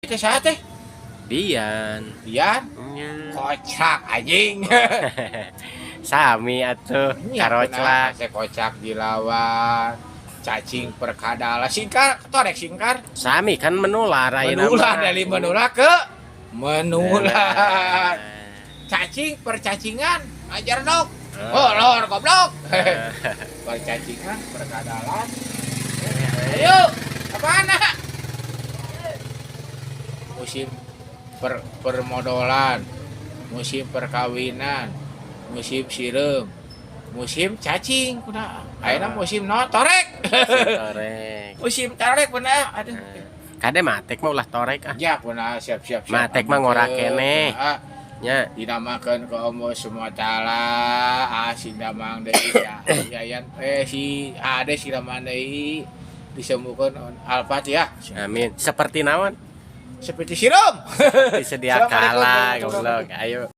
Teh saha teh? Dian. Dian. Nya. Kocak, anjing. Sami atuh, karoclak. Teh kocak dilawan cacing perkadala singkar torek singkar. Sami kan menular ayeuna Menular mah. Dari menular ke menular. Cacing percacingan ajar dok. Oh lor goblok. Percacingan perkadalan. Ayo kemana? Musim permodolan, musim perkawinan, musim sireum, musim cacing kuda ayeuna, musim no torek. Musim torek. Musim torek bener, aduh. Kade matek mah ulah torek ah. Ya kunaon, siap siap siap. Matek mah ngora keneh. Ah, Nya. Dinamakan ke Allah semua taala, ah, si damang deui ya Yayan, eh, si Ade, si damang deui disembuhkan. Al-Fatihah. Amin. Seperti naon? Seperti sirum. Seperti sedia Assalamualaikum kala warahmatullahi goblok. Ayo.